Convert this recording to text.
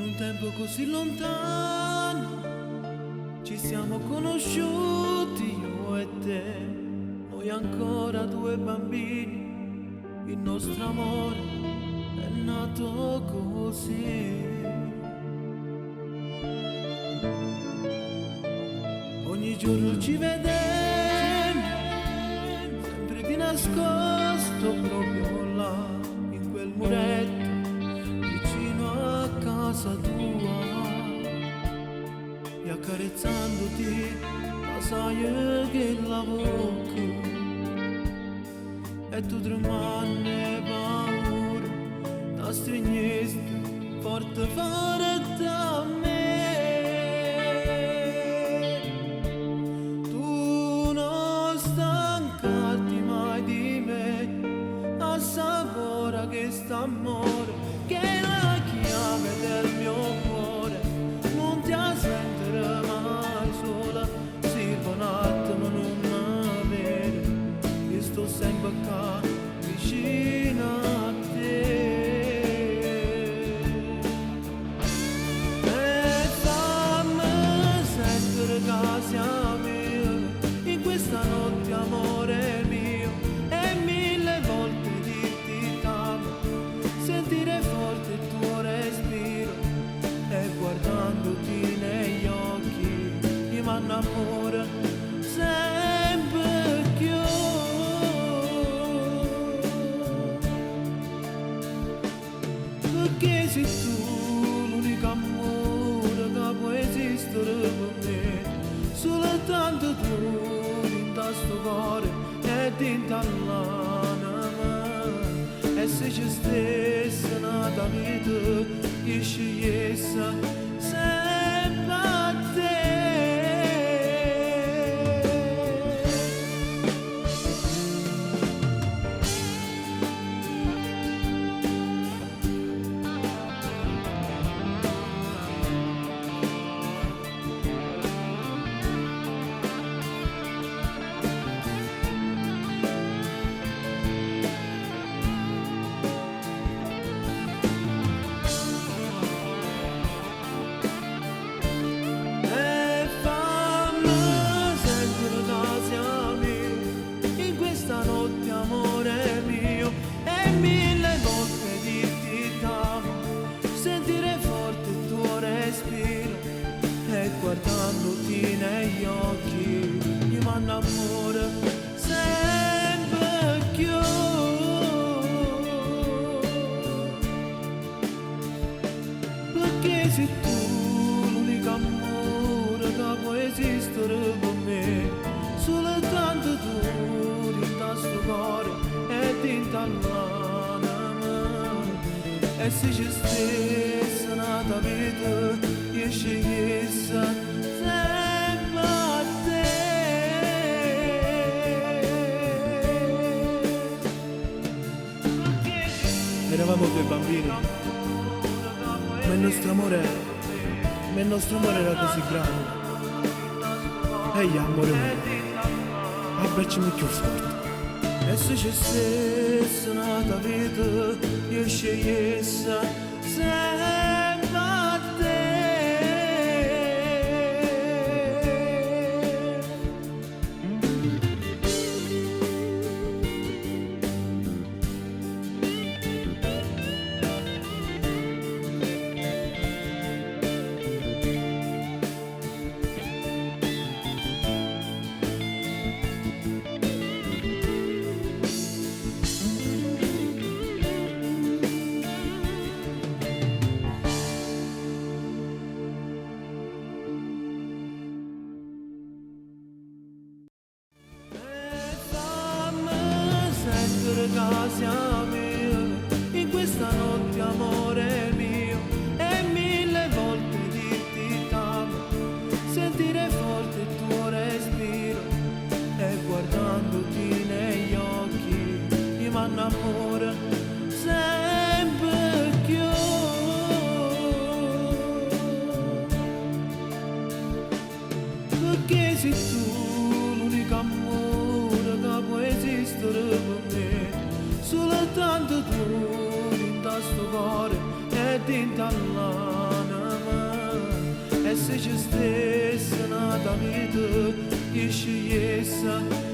In un tempo così lontano ci siamo conosciuti io e te, noi ancora due bambini, il nostro amore è nato così. Ogni giorno ci vedemmo, sempre di nascosto proprio là, in quel muretto vicino a casa tua. E accarezzandoti la che la bocca e tu tremando paura, ti stringesti forte forte a me. Tu non stancarti mai di me, assapora che st'amore, che è la chiave del mio cuore, non ti sentire mai sola, se per un attimo non mi vedi, io sto sempre qua vicino a te. E fammi sentire che siamo io, in questa notte amore mio, e mille volte dirti t'amo, sentire forte il tuo respiro, e guardandoti negli occhi, io mi innamoro sempre più. Perché sei tu l'unico amore che può esistere per me, soltanto tu dentro sto cuore e dentro all'anima. E se ci stesse una vita, io scegliessi sempre a te. E fammi sentire che siamo io, in questa notte amore mio, e mille volte dirti t'amo, sentire forte il tuo respiro, e guardandoti negli occhi, io mi innamoro sempre più. Perché sei tu l'unico amore che può esistere per me, soltanto tu dentro sto cuore e dentro all'anima. E se ci stesse una vita, io scegliessi sempre a te. Eravamo due bambini, ma il nostro amore, ma il nostro amore era così grande. Ehi, amore mio, abbracciami più forte. E se ci stesse una vita, io scegliessi sempre a te. E fammi sentire che siamo io, in questa notte amore mio, e mille volte dirti t'amo, sentire forte il tuo respiro, e guardandoti negli occhi, io mi innamoro sempre più. Perché sei tu l'unico amore che può esistere per me, soltanto tu dentro sto cuore e dentro all'anima. ce stesse n'ata vita, io scegliesse.